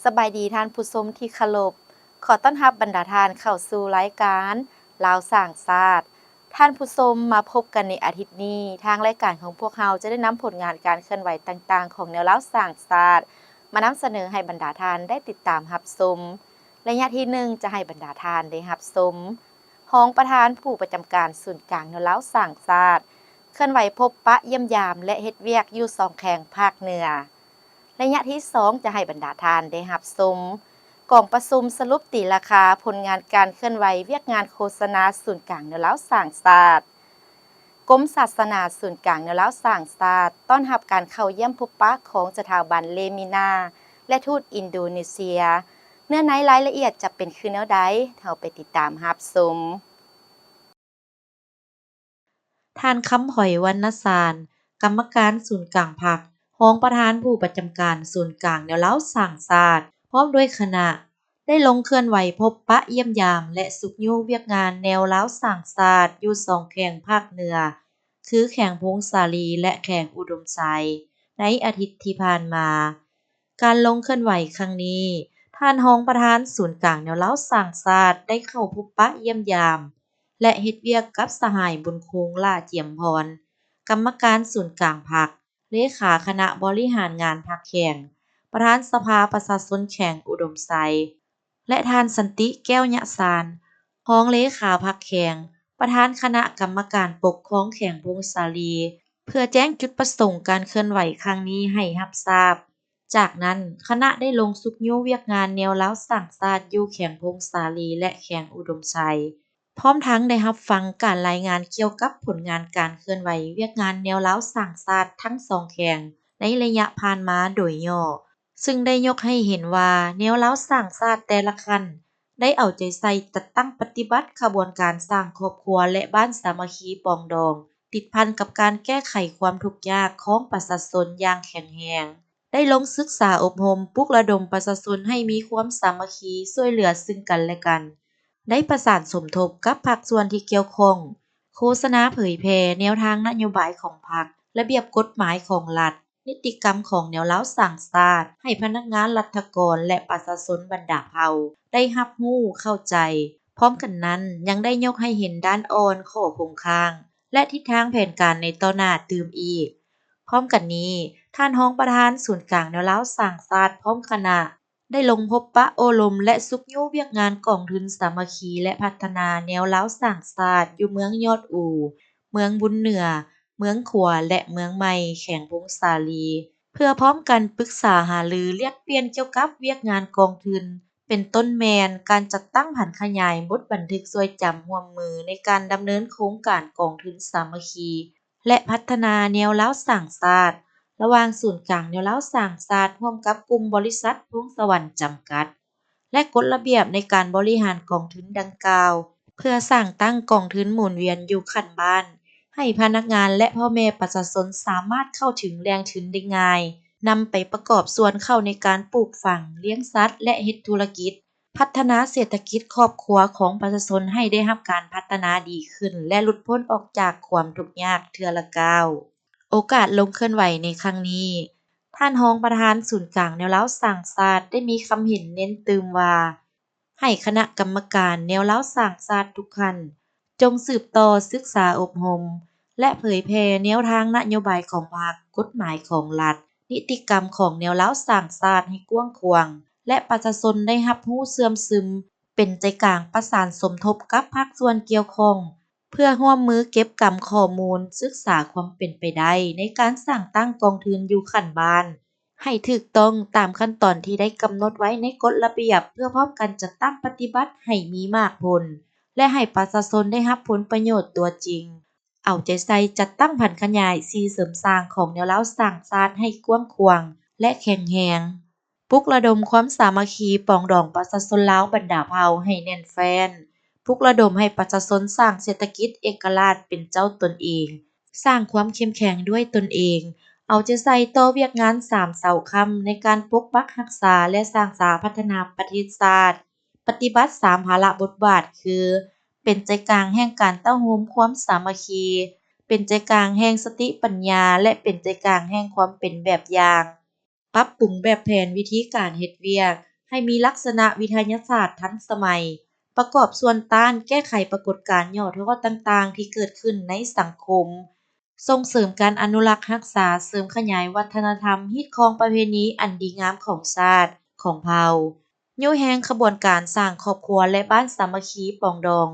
ສະບາຍດີທ່ານຜູ້ຊົມທີ່ເຄົາລົບ. ຂໍຕ້ອນຮັບບັນດາທ່ານເຂົ້າສູ່ລາຍການລາວສ້າງຊາດ. ທ່ານຜູ້ຊົມ, ມາພົບກັນໃນອາທິດນີ້, ທາງລາຍການຂອງພວກເຮົາຈະໄດ້ນຳຜົນງານການເຄື່ອນໄຫວຕ່າງໆຂອງແນວລາວສ້າງຊາດ ມານຳສະເໜີໃຫ້ບັນດາທ່ານໄດ້ຕິດຕາມຮັບຊົມ. ໄລຍະທີໜຶ່ງ ຈະໃຫ້ບັນດາທ່ານໄດ້ຮັບຊົມ ຮອງປະທານຜູ້ປະຈຳການສູນກາງແນວລາວສ້າງຊາດ ເຄື່ອນໄຫວພົບປະຢ້ຽມຢາມ ແລະ ເຮັດວຽກຢູ່ສອງແຂວງພາກເໜືອ. ໄລຍະທີສອງ ຈະໃຫ້ບັນດາທ່ານໄດ້ຮັບຊົມ ກອງປະຊຸມສະຫຼຸບຕີລາຄາຜົນງານການເຄື່ອນໄຫວວຽກງານໂຄສະນາສູນກາງແນວລາວສ້າງຊາດ. ກົມສາສະໜາສູນກາງແນວລາວສ້າງຊາດ ຕ້ອນຮັບການເຂົ້າຢ້ຽມພົບປະຂອງສະຖາບັນເລມິນາ ແລະ ທູດອິນໂດເນເຊຍ. ເນື້ອໃນລາຍລະອຽດຈະເປັນຄືແນວໃດ, ເຮົາໄປຕິດຕາມຮັບຊົມ. ທ່ານ ຄຳຫອຍ ວັນນະສານ ກຳມະການສູນກາງພັກ, ຮອງປະທານຜູ້ປະຈຳການສູນກາງແນວລາວສ້າງຊາດ ພ້ອມດ້ວຍຄະນະ ໄດ້ລົງເຄື່ອນໄຫວພົບປະຢ້ຽມຢາມ ແລະ ຊຸກຍູ້ວຽກງານແນວລາວສ້າງຊາດຢູ່ສອງແຂວງພາກເໜືອ ຄືແຂວງຜົ້ງສາລີ ແລະ ແຂວງອຸດົມໄຊ ໃນອາທິດທີ່ຜ່ານມາ. ການລົງເຄື່ອນໄຫວຄັ້ງນີ້, ທ່ານຮອງປະທານສູນກາງແນວລາວສ້າງຊາດ ໄດ້ເຂົ້າພົບປະຢ້ຽມຢາມ ແລະ ເຮັດວຽກກັບສະຫາຍ ບຸນຄົງ ຫຼ້າຈຽມພອນ ກຳມະການສູນກາງພັກ, ເລຂາຄະນະບໍລິຫານງານພັກແຂວງ, ປະທານສະພາປະຊາຊົນແຂວງອຸດົມໄຊ ແລະ ທ່ານ ສັນຕິ ແກ້ວຍະຊານ ຮອງເລຂາພັກແຂວງ, ປະທານຄະນະກຳມະການປົກຄອງແຂວງຜົ້ງສາລີ ເພື່ອແຈ້ງຈຸດປະສົງການເຄື່ອນໄຫວຄັ້ງນີ້ໃຫ້ຮັບຊາບ. ຈາກນັ້ນ, ຄະນະໄດ້ລົງຊຸກຍູ້ວຽກງານແນວລາວສ້າງຊາດຢູ່ແຂວງຜົ້ງສາລີ ແລະ ແຂວງອຸດົມໄຊ, ພ້ອມທັງໄດ້ຮັບຟັງການລາຍງານກ່ຽວກັບຜົນງານການເຄື່ອນໄຫວວຽກງານແນວລາວສ້າງຊາດທັງສອງແຂວງໃນໄລຍະຜ່ານມາໂດຍຫຍໍ້, ຊຶ່ງໄດ້ຍົກໃຫ້ເຫັນວ່າແນວລາວສ້າງຊາດແຕ່ລະຂັ້ນ ໄດ້ເອົາໃຈໃສ່ຈັດຕັ້ງປະຕິບັດຂະບວນການສ້າງຄອບຄົວ ແລະ ບ້ານສາມັກຄີປອງດອງ ຕິດພັນກັບການແກ້ໄຂຄວາມທຸກຍາກຂອງປະຊາຊົນຢ່າງແຂງແຮງ, ໄດ້ລົງສຶກສາອົບຮົມ, ປຸກລະດົມປະຊາຊົນໃຫ້ມີຄວາມສາມັກຄີຊ່ວຍເຫຼືອຊຶ່ງກັນແລະກັນ, ໄດ້ປະສານສົມທົບກັບພາກສ່ວນທີ່ກ່ຽວຂ້ອງ, ໂຄສະນາເຜີຍແຜ່ແນວທາງນະໂຍບາຍຂອງພັກ, ລະບຽບກົດໝາຍຂອງລັດ, ນິຕິກຳຂອງແນວລາວສ້າງຊາດ ໃຫ້ພະນັກງານລັດຖະກອນ ແລະ ປະຊາຊົນບັນດາເຜົ່າໄດ້ຮັບຮູ້ເຂົ້າໃຈ. ພ້ອມກັນນັ້ນ, ຍັງໄດ້ຍົກໃຫ້ເຫັນດ້ານອ່ອນ, ຂໍ້ຄົງຄ້າງ ແລະ ທິດທາງແຜນການໃນຕໍ່ໜ້າຕື່ມອີກ. ພ້ອມກັນນີ້, ທ່ານຮອງປະທານສູນກາງແນວລາວສ້າງຊາດ ພ້ອມຄະນະ ໄດ້ລົງພົບປະໂອ້ລົມ ແລະ ຊຸກຍູ້ວຽກງານກອງທຶນສາມັກຄີ ແລະ ພັດທະນາແນວລາວສ້າງຊາດ ຢູ່ເມືອງຍອດອູ, ເມືອງບຸນເໜືອ, ເມືອງຂວາ ແລະ ເມືອງໃໝ່ ແຂວງຜົ້ງສາລີ ເພື່ອພ້ອມກັນປຶກສາຫາລືແລກປ່ຽນກ່ຽວກັບວຽກງານກອງທຶນ, ເປັນຕົ້ນແມ່ນການຈັດຕັ້ງຜັນຂະຫຍາຍບົດບັນທຶກຊ່ວຍຈຳຮ່ວມມືໃນການດຳເນີນໂຄງການກອງທຶນສາມັກຄີ ແລະ ພັດທະນາແນວລາວສ້າງຊາດ ລະຫວ່າງສູນກາງແນວລາວສ້າງຊາດ ຮ່ວມກັບກຸ່ມບໍລິສັດພົງສະຫວັນຈຳກັດ ແລະ ກົດລະບຽບໃນການບໍລິຫານກອງທຶນດັ່ງກ່າວ ເພື່ອສ້າງຕັ້ງກອງທຶນໝູນວຽນຢູ່ຂັ້ນບ້ານ ໃຫ້ພະນັກງານ ແລະ ພໍ່ແມ່ປະຊາຊົນສາມາດເຂົ້າເຖິງແຫຼ່ງທຶນໄດ້ງ່າຍ, ນຳໄປປະກອບສ່ວນເຂົ້າໃນການປູກຝັງ, ລ້ຽງສັດ ແລະ ເຮັດທຸລະກິດ, ພັດທະນາເສດຖະກິດຄອບຄົວຂອງປະຊາຊົນໃຫ້ໄດ້ຮັບການພັດທະນາດີຂຶ້ນ ແລະ ຫຼຸດພົ້ນອອກຈາກຄວາມທຸກຍາກເທື່ອລະກ້າວ. ໂອກາດລົງເຄື່ອນໄຫວໃນຄັ້ງນີ້, ທ່ານຮອງປະທານສູນກາງແນວລາວສ້າງຊາດ ໄດ້ມີຄຳເຫັນເນັ້ນຕື່ມວ່າ ໃຫ້ຄະນະກຳມະການແນວລາວສ້າງຊາດທຸກຂັ້ນ ຈົ່ງສືບຕໍ່ສຶກສາອົບຮົມ ແລະ ເຜີຍແຜ່ແນວທາງນະໂຍບາຍຂອງພັກ, ກົດໝາຍຂອງລັດ, ນິຕິກຳຂອງແນວລາວສ້າງຊາດໃຫ້ກວ້າງຂວາງ ແລະ ປະຊາຊົນໄດ້ຮັບຮູ້ເຊື່ອມຊຶມ, ເປັນໃຈກາງປະສານສົມທົບກັບພາກສ່ວນກ່ຽວຂ້ອງ ເພື່ອຮ່ວມມືເກັບກຳຂໍ້ມູນ, ສຶກສາຄວາມເປັນໄປໄດ້ໃນການສ້າງຕັ້ງກອງທຶນຢູ່ຂັ້ນບ້ານ ໃຫ້ຖືກຕ້ອງຕາມຂັ້ນຕອນທີ່ໄດ້ກຳນົດໄວ້ໃນກົດລະບຽບ ເພື່ອພ້ອມກັນຈັດຕັ້ງປະຕິບັດໃຫ້ມີໝາກຜົນ ແລະ ໃຫ້ປະຊາຊົນໄດ້ຮັບຜົນປະໂຫຍດຕົວຈິງ. ເອົາໃຈໃສ່ຈັດຕັ້ງຜັນຂະຫຍາຍ ສີ່ເສີມສ້າງຂອງແນວລາວສ້າງຊາດໃຫ້ກວ້າງຂວາງ ແລະ ແຂງແຮງ. ປຸກລະດົມຄວາມສາມັກຄີປອງດອງປະຊາຊົນລາວບັນດາເຜົ່າໃຫ້ແໜ້ນແຟ້ນ, ປຸກລະດົມໃຫ້ປະຊາຊົນສ້າງເສດຖະກິດເອກະລາດເປັນເຈົ້າຕົນເອງ, ສ້າງຄວາມເຂັ້ມແຂງດ້ວຍຕົນເອງ, ເອົາໃຈໃສ່ຕໍ່ວຽກງານສາມເສົາຄ້ຳໃນການປົກປັກຮັກສາ ແລະ ສ້າງສາພັດທະນາປະເທດຊາດ, ປະຕິບັດສາມພາລະບົດບາດຄື ເປັນໃຈກາງແຫ່ງການເຕົ້າໂຮມຄວາມສາມັກຄີ, ເປັນໃຈກາງແຫ່ງສະຕິປັນຍາ ແລະ ເປັນໃຈກາງແຫ່ງຄວາມເປັນແບບຢ່າງ. ປັບປຸງແບບແຜນວິທີການເຮັດວຽກ, ໃຫ້ມີລັກສະນະວິທະຍາສາດທັນສະໄໝ, ປະກອບສ່ວນຕ້ານແກ້ໄຂປາກົດການຫຍໍ້ທໍ້ຕ່າງໆທີ່ເກີດຂຶ້ນໃນສັງຄົມ, ສົ່ງເສີມການອະນຸລັກຮັກສາ, ເສີມຂະຫຍາຍວັດທະນະທຳ, ຮີດຄອງປະເພນີອັນດີງາມຂອງຊາດ, ຂອງເຜົ່າ, ຍູ້ແຮງຂະບວນການສ້າງຄອບຄົວ ແລະ ບ້ານສາມັກຄີປອງດອງ,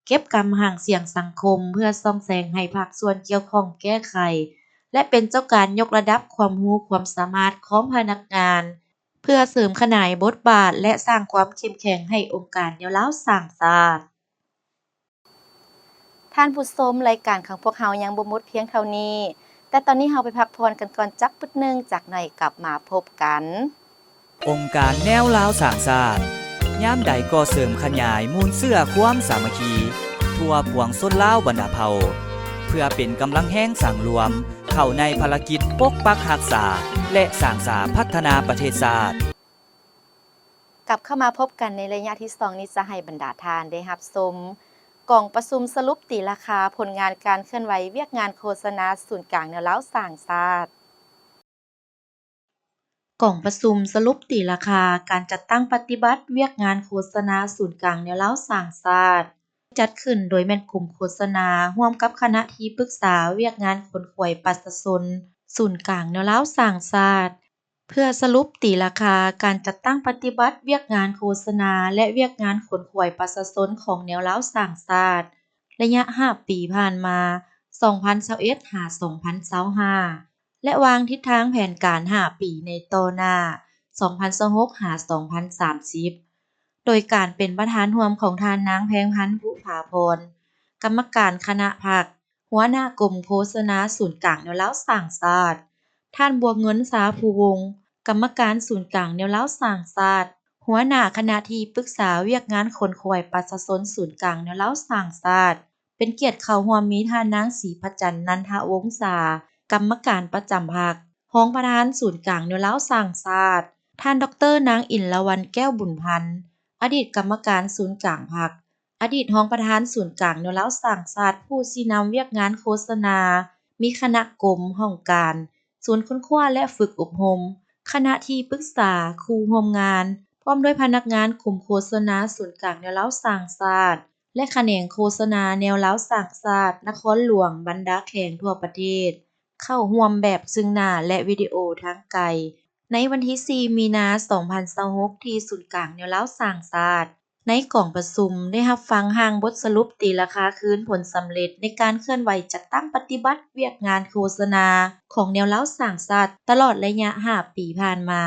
ເກັບກຳຫາງສຽງສັງຄົມເພື່ອສ່ອງແສງໃຫ້ພາກສ່ວນກ່ຽວຂ້ອງແກ້ໄຂ ແລະ ເປັນເຈົ້າການຍົກລະດັບຄວາມຮູ້ຄວາມສາມາດຂອງພະນັກງານ ເພື່ອເສີມຂະຫຍາຍບົດບາດ ແລະ ສ້າງຄວາມເຂັ້ມແຂງໃຫ້ອົງການແນວລາວສ້າງຊາດ. ທ່ານຜູ້ຊົມ, ລາຍການຂອງພວກເຮົາຍັງບໍ່ໝົດພຽງເທົ່ານີ້, ແຕ່ຕອນນີ້ເຮົາໄປພັກຜ່ອນກັນກ່ອນຈັກປຶດໜຶ່ງ, ຈັກໜ້ອຍກັບມາພົບກັນ. ອົງການແນວລາວສ້າງຊາດ ຍາມໃດກໍເສີມຂະຫຍາຍມູນເຊື້ອຄວາມສາມັກຄີ ທົ່ວປວງຊົນລາວບັນດາເຜົ່າ ເພື່ອເປັນກຳລັງແຮງສັງລວມ ເຂົ້າໃນພາລະກິດປົກປັກຮັກສາ ແລະ ສ້າງສາພັດທະນາປະເທດຊາດ. ກັບເຂົ້າມາພົບກັນໃນໄລຍະທີສອງນີ້ ຈະໃຫ້ບັນດາທ່ານໄດ້ຮັບຊົມ ກອງປະຊຸມສະຫຼຸບຕີລາຄາຜົນງານການເຄື່ອນໄຫວວຽກງານໂຄສະນາສູນກາງແນວລາວສ້າງຊາດ. ກອງປະຊຸມສະຫຼຸບຕີລາຄາການຈັດຕັ້ງປະຕິບັດວຽກງານໂຄສະນາສູນກາງແນວລາວສ້າງຊາດ ຈັດຂຶ້ນໂດຍແມ່ນກົມໂຄສະນາ ຮ່ວມກັບຄະນະທີ່ປຶກສາວຽກງານຂົນຂວາຍປະຊາຊົນສູນກາງແນວລາວສ້າງຊາດ ເພື່ອສະຫຼຸບຕີລາຄາການຈັດຕັ້ງປະຕິບັດວຽກງານໂຄສະນາ ແລະ ວຽກງານຂົນຂວາຍປະຊາຊົນຂອງແນວລາວສ້າງຊາດ ໄລຍະຫ້າປີຜ່ານມາ ສອງພັນຊາວເອັດ ຫາ ສອງພັນຊາວຫ້າ ແລະ ວາງທິດທາງແຜນການຫ້າປີໃນຕໍ່ໜ້າ ສອງພັນຊາວຫົກ ຫາ ສອງພັນສາມສິບ ໂດຍການເປັນປະທານຮ່ວມຂອງທ່ານນາງ ແພງພັນ ບຸພາພອນ ກຳມະການຄະນະພັກ, ຫົວໜ້າກົມໂຄສະນາສູນກາງແນວລາວສ້າງຊາດ, ທ່ານ ບົວເງິນ ຊາພູວົງ ກຳມະການສູນກາງແນວລາວສ້າງຊາດ, ຫົວໜ້າຄະນະທີ່ປຶກສາວຽກງານຂົນຂວາຍປະຊາຊົນສູນກາງແນວລາວສ້າງຊາດ, ເປັນກຽດເຂົ້າຮ່ວມມີທ່ານນາງ ສີພະຈັນ ນັນທະວົງສາ ກຳມະການປະຈຳພັກ, ຮອງປະທານສູນກາງແນວລາວສ້າງຊາດ, ທ່ານ ດອກເຕີ ນາງ ອິນລະວັນ ແກ້ວບຸນພັນ ອະດີດກຳມະການສູນກາງພັກ, ອະດີດຮອງປະທານສູນກາງແນວລາວສ້າງຊາດ ຜູ້ຊີ້ນຳວຽກງານໂຄສະນາ, ມີຄະນະກົມ, ຫ້ອງການ, ສູນຄົ້ນຄວ້າ ແລະ ຝຶກອົບຮົມ, ຄະນະທີ່ປຶກສາ, ຄູ່ຮ່ວມງານ, ພ້ອມດ້ວຍພະນັກງານກົມໂຄສະນາສູນກາງແນວລາວສ້າງຊາດ ແລະ ຂະແໜງໂຄສະນາແນວລາວສ້າງຊາດນະຄອນຫຼວງ, ບັນດາແຂວງທົ່ວປະເທດ ເຂົ້າຮ່ວມແບບເຊິ່ງໜ້າ ແລະ ວິດີໂອທາງໄກ ໃນວັນທີສີ່ ມີນາ ສອງພັນຊາວຫົກ ທີ່ສູນກາງແນວລາວສ້າງຊາດ. ໃນກອງປະຊຸມໄດ້ຮັບຟັງຮ່າງບົດສະຫຼຸບຕີລາຄາຄືນຜົນສຳເລັດໃນການເຄື່ອນໄຫວຈັດຕັ້ງປະຕິບັດວຽກງານໂຄສະນາຂອງແນວລາວສ້າງຊາດຕະຫຼອດໄລຍະຫ້າປີຜ່ານມາ,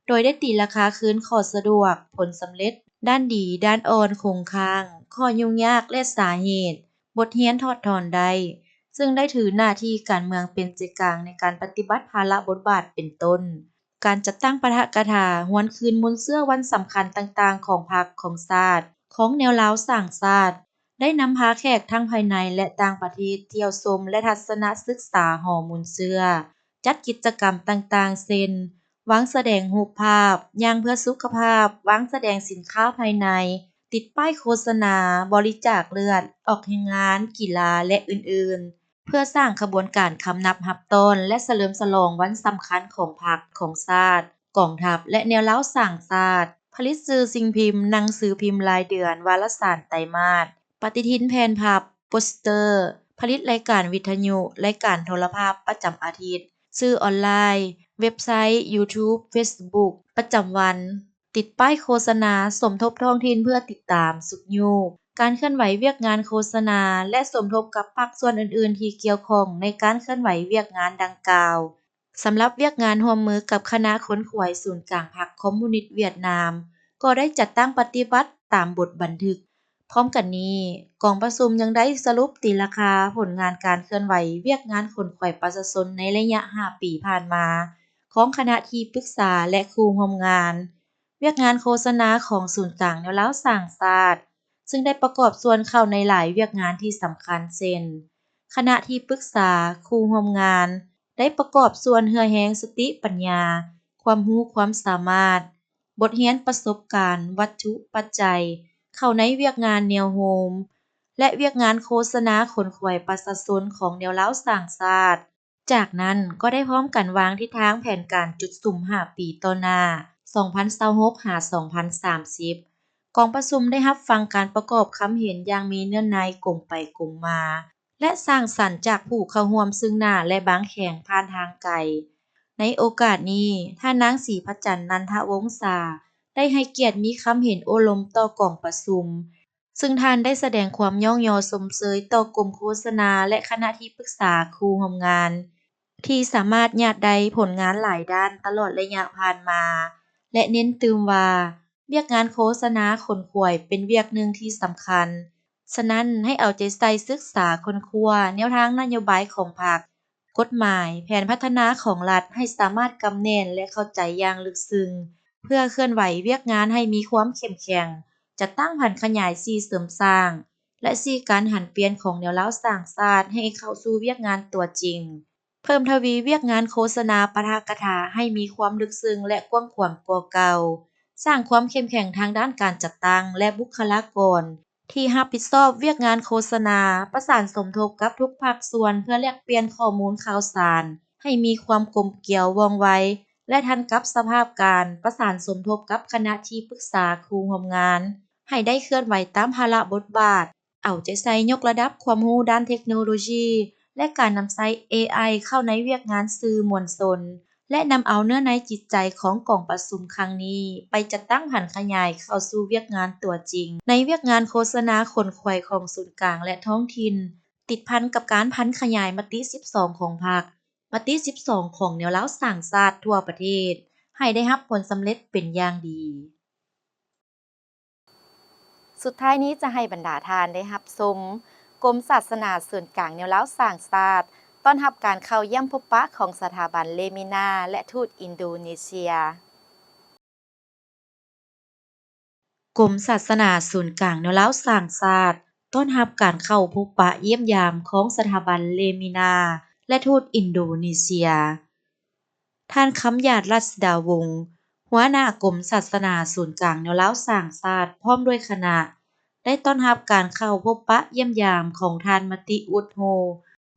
ໂດຍໄດ້ຕີລາຄາຄືນຂໍ້ສະດວກ, ຜົນສຳເລັດ, ດ້ານດີ, ດ້ານອ່ອນ, ຄົງຄ້າງ, ຂໍ້ຫຍຸ້ງຍາກ ແລະ ສາເຫດ, ບົດຮຽນຖອດຖອນໄດ້, ເຊິ່ງໄດ້ຖືໜ້າທີ່ການເມືອງເປັນໃຈກາງໃນການປະຕິບັດພາລະບົດບາດເປັນຕົ້ນ ການຈັດຕັ້ງປາຖະກະຖາ, ຫວນຄືນມູນເຊື້ອວັນສຳຄັນຕ່າງໆຂອງພັກ, ຂອງຊາດ, ຂອງແນວລາວສ້າງຊາດ, ໄດ້ນຳພາແຂກທັງພາຍໃນ ແລະ ຕ່າງປະເທດທ່ຽວຊົມ ແລະ ທັດສະນະສຶກສາຫໍມູນເຊື້ອ, ຈັດກິດຈະກຳຕ່າງໆ ເຊັ່ນ ວາງສະແດງຮູບພາບ, ຍ່າງເພື່ອສຸຂະພາບ, ວາງສະແດງສິນຄ້າພາຍໃນ, ຕິດປ້າຍໂຄສະນາ, ບໍລິຈາກເລືອດ, ອອກແຮງງານ, ກິລາ ແລະ ອື່ນໆ. ເພື່ອສ້າງຂະບວນການຄຳນັບຮັບຕ້ອນ ແລະ ສະເຫຼີມສະຫຼອງວັນສຳຄັນຂອງພັກ, ຂອງຊາດ, ກອງທັບ ແລະ ແນວລາວສ້າງຊາດ, ຜະລິດສື່ສິ່ງພິມ, ໜັງສືພິມລາຍເດືອນ, ວາລະສານໄຕມາດ, ປະຕິທິນແຜ່ນພັບ, ໂປສເຕີ, ຜະລິດລາຍການວິທະຍຸ, ລາຍການໂທລະພາບປະຈຳອາທິດ, ສື່ອອນລາຍ, ເວັບໄຊ, ຢູທູບ, ເຟສບຸກ ປະຈຳວັນ. ຕິດປ້າຍໂຄສະນາ, ສົມທົບທ້ອງຖິ່ນເພື່ອຕິດຕາມ, ຊຸກຍູ້ການເຄື່ອນໄຫວວຽກງານໂຄສະນາ ແລະ ສົມທົບກັບພາກສ່ວນອື່ນໆທີ່ກ່ຽວຂ້ອງໃນການເຄື່ອນໄຫວວຽກງານດັ່ງກ່າວ. ສຳລັບວຽກງານຮ່ວມມືກັບຄະນະຂົນຂວາຍສູນກາງພັກຄອມມູນິດຫວຽດນາມ ກໍໄດ້ຈັດຕັ້ງປະຕິບັດຕາມບົດບັນທຶກ. ພ້ອມກັນນີ້, ກອງປະຊຸມຍັງໄດ້ສະຫຼຸບຕີລາຄາຜົນງານການເຄື່ອນໄຫວວຽກງານຂົນຂວາຍປະຊາຊົນໃນໄລຍະຫ້າປີຜ່ານມາ ຂອງຄະນະທີ່ປຶກສາ ແລະ ຄູ່ຮ່ວມງານ. ວຽກງານໂຄສະນາຂອງສູນກາງແນວລາວສ້າງຊາດ ຊຶ່ງໄດ້ປະກອບສ່ວນເຂົ້າໃນຫຼາຍວຽກງານທີ່ສຳຄັນ ເຊັ່ນ ຄະນະທີ່ປຶກສາ, ຄູ່ຮ່ວມງານ ໄດ້ປະກອບສ່ວນເຫື່ອແຮງສະຕິປັນຍາ, ຄວາມຮູ້ຄວາມສາມາດ, ບົດຮຽນປະສົບການ, ວັດຖຸປັດໄຈ ເຂົ້າໃນວຽກງານແນວໂຮມ ແລະ ວຽກງານໂຄສະນາຂົນຂວາຍປະຊາຊົນຂອງແນວລາວສ້າງຊາດ. ຈາກນັ້ນກໍໄດ້ພ້ອມກັນວາງທິດທາງແຜນການຈຸດສຸມຫ້າປີຕໍ່ໜ້າ ສອງພັນຊາວຫົກ ຫາ ສອງພັນສາມສິບ. ກອງປະຊຸມໄດ້ຮັບຟັງການປະກອບຄຳເຫັນຢ່າງມີເນື້ອໃນກົງໄປກົງມາ ແລະ ສ້າງສັນຈາກຜູ້ເຂົ້າຮ່ວມເຊິ່ງໜ້າ ແລະ ບາງແຂວງຜ່ານທາງໄກ. ໃນໂອກາດນີ້, ທ່ານນາງ ສີພະຈັນ ນັນທະວົງສາ ໄດ້ໃຫ້ກຽດມີຄຳເຫັນໂອ້ລົມຕໍ່ກອງປະຊຸມ, ເຊິ່ງທ່ານໄດ້ສະແດງຄວາມຍ້ອງຍໍຊົມເຊີຍຕໍ່ກົມໂຄສະນາ ແລະ ຄະນະທີ່ປຶກສາຄູ່ຮ່ວມງານ ທີ່ສາມາດຍາດໄດ້ຜົນງານຫຼາຍດ້ານຕະຫຼອດໄລຍະຜ່ານມາ ແລະ ເນັ້ນຕື່ມວ່າ ວຽກງານໂຄສະນາຂົນຂວາຍເປັນວຽກໜຶ່ງທີ່ສຳຄັນ. ສະນັ້ນ, ໃຫ້ເອົາໃຈໃສ່ສຶກສາຄົ້ນຄວ້າແນວທາງນະໂຍບາຍຂອງພັກ, ກົດໝາຍ, ແຜນພັດທະນາຂອງລັດໃຫ້ສາມາດກຳແໜ້ນ ແລະ ເຂົ້າໃຈຢ່າງເລິກເຊິ່ງ ເພື່ອເຄື່ອນໄຫວວຽກງານໃຫ້ມີຄວາມເຂັ້ມແຂງ, ຈັດຕັ້ງຜັນຂະຫຍາຍຊີ້ເສີມສ້າງ ແລະ ຊີ້ການຫັນປ່ຽນຂອງແນວລາວສ້າງຊາດໃຫ້ເຂົ້າສູ່ວຽກງານຕົວຈິງ. ເພີ່ມທະວີວຽກງານໂຄສະນາປາຖະກະຖາໃຫ້ມີຄວາມເລິກເຊິ່ງ ແລະ ກວ້າງຂວາງກວ່າເກົ່າ, ສ້າງຄວາມເຂັ້ມແຂງທາງດ້ານການຈັດຕັ້ງ ແລະ ບຸກຄະລາກອນທີ່ຮັບຜິດຊອບວຽກງານໂຄສະນາ, ປະສານສົມທົບກັບທຸກພາກສ່ວນເພື່ອແລກປ່ຽນຂໍ້ມູນຂ່າວສານໃຫ້ມີຄວາມກົມກຽວວ່ອງໄວ ແລະ ທັນກັບສະພາບການ, ປະສານສົມທົບກັບຄະນະທີ່ປຶກສາຄູ່ຮ່ວມງານ ໃຫ້ໄດ້ເຄື່ອນໄຫວຕາມພາລະບົດບາດ, ເອົາໃຈໃສ່ຍົກລະດັບຄວາມຮູ້ດ້ານເທັກໂນໂລຢີ ແລະ ການນຳໃຊ້ເອໄອເຂົ້າໃນວຽກງານສື່ມວນຊົນ ແລະ ນຳເອົາເນື້ອໃນຈິດໃຈຂອງກອງປະຊຸມຄັ້ງນີ້ ໄປຈັດຕັ້ງຜັນຂະຫຍາຍເຂົ້າສູ່ວຽກງານຕົວຈິງ ໃນວຽກງານໂຄສະນາຂົນຂວາຍຂອງສູນກາງ ແລະ ທ້ອງຖິ່ນ, ຕິດພັນກັບການຜັນຂະຫຍາຍມະຕິສິບສອງຂອງພັກ, ມະຕິສິບສອງຂອງແນວລາວສ້າງຊາດທົ່ວປະເທດ ໃຫ້ໄດ້ຮັບຜົນສຳເລັດເປັນຢ່າງດີ. ສຸດທ້າຍນີ້ຈະໃຫ້ບັນດາທ່ານໄດ້ຮັບຊົມ ກົມສາສະໜາສູນກາງແນວລາວສ້າງຊາດ ຕ້ອນຮັບການເຂົ້າຢ້ຽມພົບປະຂອງສະຖາບັນເລມິນາ ແລະ ທູດອິນໂດເນເຊຍ. ກົມສາສະໜາສູນກາງແນວລາວສ້າງຊາດ ຕ້ອນຮັບການເຂົ້າພົບປະຢ້ຽມຢາມຂອງສະຖາບັນເລມິນາ ແລະ ທູດອິນໂດເນເຊຍ. ທ່ານ ຄຳຢາດ ລັດດາວົງ ຫົວໜ້າກົມສາສະໜາສູນກາງແນວລາວສ້າງຊາດ ພ້ອມດ້ວຍຄະນະ ໄດ້ຕ້ອນຮັບການເຂົ້າພົບປະຢ້ຽມຢາມຂອງທ່ານ ມະຕິ ອຸດໂຮ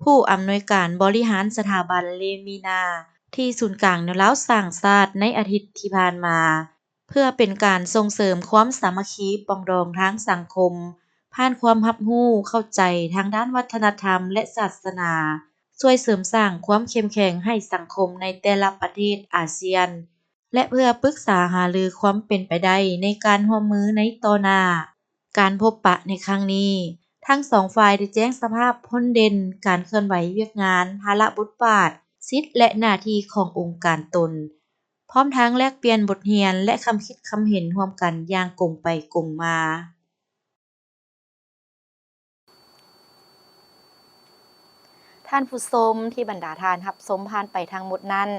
ຜູ້ອຳນວຍການບໍລິຫານສະຖາບັນເລມິນາ ທີ່ສູນກາງແນວລາວສ້າງຊາດໃນອາທິດທີ່ຜ່ານມາ. ເພື່ອເປັນການສົ່ງເສີມຄວາມສາມັກຄີປອງດອງທາງສັງຄົມ ຜ່ານຄວາມຮັບຮູ້ເຂົ້າໃຈທາງດ້ານວັດທະນະທຳ ແລະ ສາສະໜາ, ຊ່ວຍເສີມສ້າງຄວາມເຂັ້ມແຂງໃຫ້ສັງຄົມໃນແຕ່ລະປະເທດອາຊຽນ ແລະ ເພື່ອປຶກສາຫາລືຄວາມເປັນໄປໄດ້ໃນການຮ່ວມມືໃນຕໍ່ໜ້າ. ການພົບປະໃນຄັ້ງນີ້, ທັງສອງຝ່າຍໄດ້ແຈ້ງສະພາບພົ້ນເດັ່ນ, ການເຄື່ອນໄຫວວຽກງານ, ພາລະບົດບາດ, ສິດ ແລະ ໜ້າທີ່ຂອງອົງການຕົນ, ພ້ອມທັງແລກປ່ຽນບົດຮຽນ ແລະ ຄຳຄິດຄຳເຫັນຮ່ວມກັນຢ່າງກົງໄປກົງມາ. ທ່ານຜູ້ຊົມ, ທີ່ບັນດາທ່ານຮັບຊົມຜ່ານໄປທັງໝົດນັ້ນ,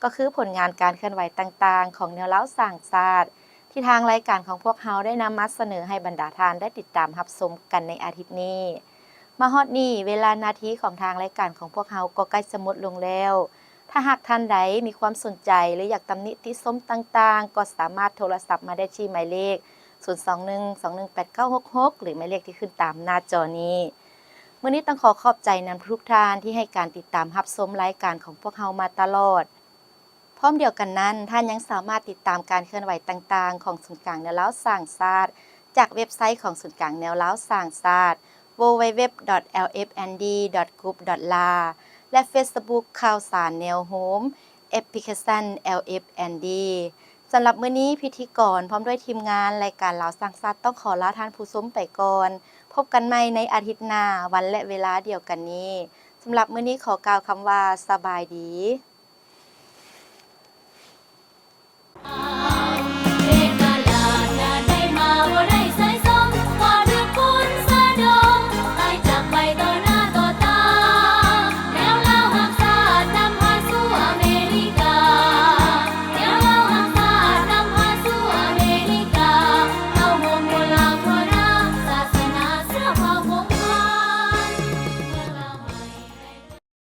ກໍຄືຜົນງານການເຄື່ອນໄຫວຕ່າງໆຂອງແນວລາວສ້າງຊາດ ທີ່ທາງລາຍການຂອງພວກເຮົາໄດ້ນຳມາສະເໜີໃຫ້ບັນດາທ່ານໄດ້ຕິດຕາມຮັບຊົມກັນໃນອາທິດນີ້. ມາຮອດນີ້, ເວລາໜ້າທີ່ຂອງທາງລາຍການຂອງພວກເຮົາກໍໃກ້ຈະໝົດລົງແລ້ວ. ຖ້າຫາກທ່ານໃດມີຄວາມສົນໃຈ ຫຼື ຢາກຕຳໜິຕິຊົມຕ່າງໆ, ກໍສາມາດໂທລະສັບມາໄດ້ທີ່ໝາຍເລກ ສູນສອງໜຶ່ງ ສອງໜຶ່ງແປດເກົ້າຫົກຫົກ ຫຼື ໝາຍເລກທີ່ຂຶ້ນຕາມໜ້າຈໍນີ້. ມື້ນີ້ຕ້ອງຂໍຂອບໃຈນຳທຸກທ່ານທີ່ໃຫ້ການຕິດຕາມຮັບຊົມລາຍການຂອງພວກເຮົາມາຕະຫຼອດ. ພ້ອມດຽວກັນນັ້ນ, ທ່ານຍັງສາມາດຕິດຕາມການເຄື່ອນໄຫວຕ່າງໆຂອງສູນກາງແນວລາວສ້າງຊາດ ຈາກເວັບໄຊຂອງສູນກາງແນວລາວສ້າງຊາດ ดับเบิลยู ดับเบิลยู ดับเบิลยู ดอท แอล เอฟ เอ็น ดี ดอท กรุป ดอท แอล แอล ແລະ ເຟສບຸກຂ່າວສານແນວໂຮມ ແອັບພລິເຄຊັນ ແອລ ເອຟ ເອັນ ດີ. ສຳລັບມື້ນີ້, ພິທີກອນພ້ອມດ້ວຍທີມງານລາຍການລາວສ້າງຊາດ ຕ້ອງຂໍລາທ່ານຜູ້ຊົມໄປກ່ອນ. ພົບກັນໃໝ່ໃນອາທິດໜ້າ, ວັນ ແລະ ເວລາດຽວກັນນີ້. ສຳລັບມື້ນີ້, ຂໍກ່າວຄຳວ່າ ສະບາຍດີ.